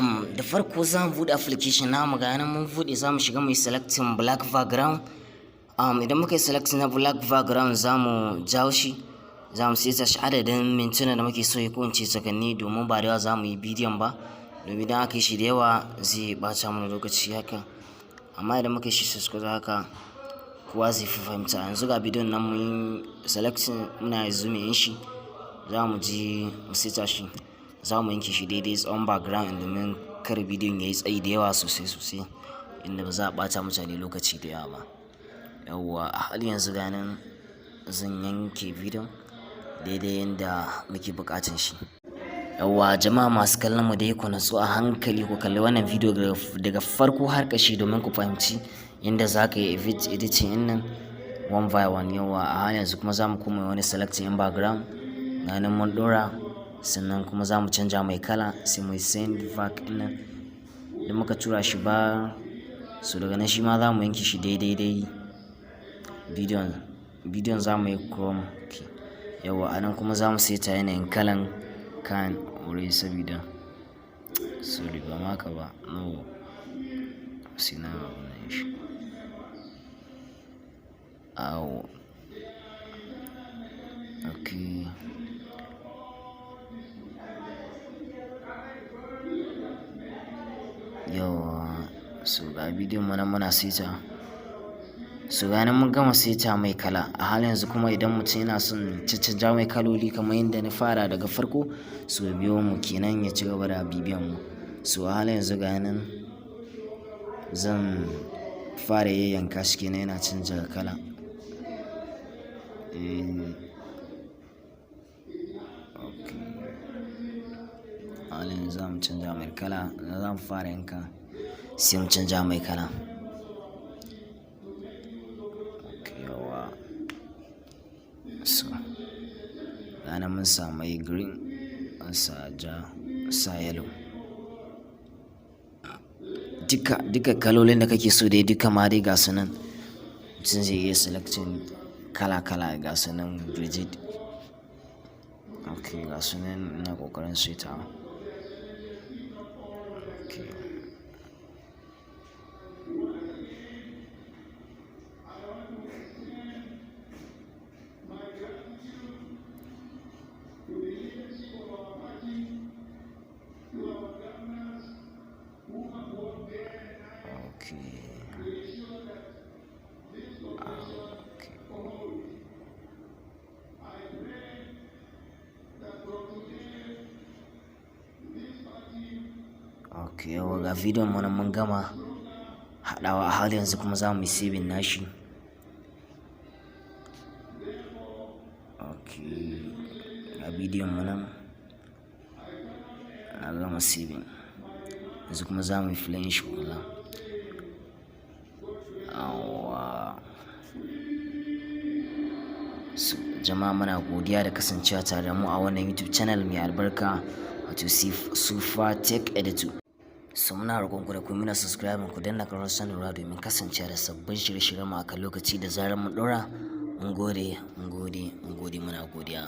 Da farko za mu buɗe application namu. Ga nan mun buɗe, za mu shiga mu yi selecting black background. Idan muka yi selecting na black background, za mu jawo shi, za mu saita shi adadin mintuna da muke so ya, ko in ce sakanni, domin ba da yawa za mu yi bidiyon ba, domin idan aka yi shi da yawa zai ɓata mana lokaci haka. Amma idan muka yi shi sosai haka, kowa zai fi fahimta. Yanzu ga bidiyon nan mun yi selecting, muna zooming in shi, za mu je mu saita shi, za mu yanke shi daidai tsawon background domin kar bidiyon ya yi tsayi da yawa sosai sosai, inda ba za a ɓata mutane lokaci da yawa ba. Yawwa, a halin yanzu ga nan zan yanke bidiyon daidai yanda muke buƙatan shi. Yawwa, jama'a masu kallon mu dai, ku natsu a hankali ku kalli wannan bidiyo daga farko har ƙarshe domin ku fahimci yanda za ka yi editing ɗin nan one by one. Yawwa, a halin yanzu kuma za mu koma wani selecting in background. Ga nan mun ɗora, sannan kuma za mu canja mai kala, sai mu yi send back ɗin nan. Idan muka tura shi ba so, daga nan shi ma za mu yanke shi daidai dai bidiyon, za mu yi chroma key. Yawwa, a nan kuma za mu saita yanayin kalan kan wuri sabida, sorry, ba ma haka ba, no, sai na abun shi. Awo. Okay. Yawwa, so ga bidiyon mu nan muna saita. So ga nan mun gama saita mai kala. A halin yanzu kuma, idan mutum yana son caccanja mai kaloli kamar yadda na fara daga farko, so biyo mu kenan ya ci gaba da bibiyan mu. So a halin yanzu ga nan zan fara yayyanka shi kenan, yana canja kala. Eh, okay. A halin yanzu za mu canja mai kala, za mu fara yanka sai mu canja mai kala. Okay, yawwa. So ga nan mun sa mai green, an sa ja, sa yellow. Duka, duka kalolin da kake so dai, duka ma dai ga su nan. Mutum zai iya selecting kala kala, ga su nan Bridget. Okay, ga su nan ina ƙoƙarin saitawa. Okay. Okay. Okay. Okay, yawwa, ga bidiyon mu nan mun gama haɗawa. A halin yanzu kuma za mu yi saving nashi. Okay, ga bidiyon mu nan na gama saving. Yanzu kuma za mu yi playing shi kula. Yawwa. So jama'a, muna godiya da kasancewa tare da mu a wannan YouTube channel mai albarka, wato Sufa Tech Editor. So muna roƙon ku da ku mana subscribe, ku danna ƙararrawar sanarwa domin kasancewa da sabbin shirye-shiryen mu akan lokaci da zarar mun ɗora. Mun gode, mun gode, mun gode, muna godiya.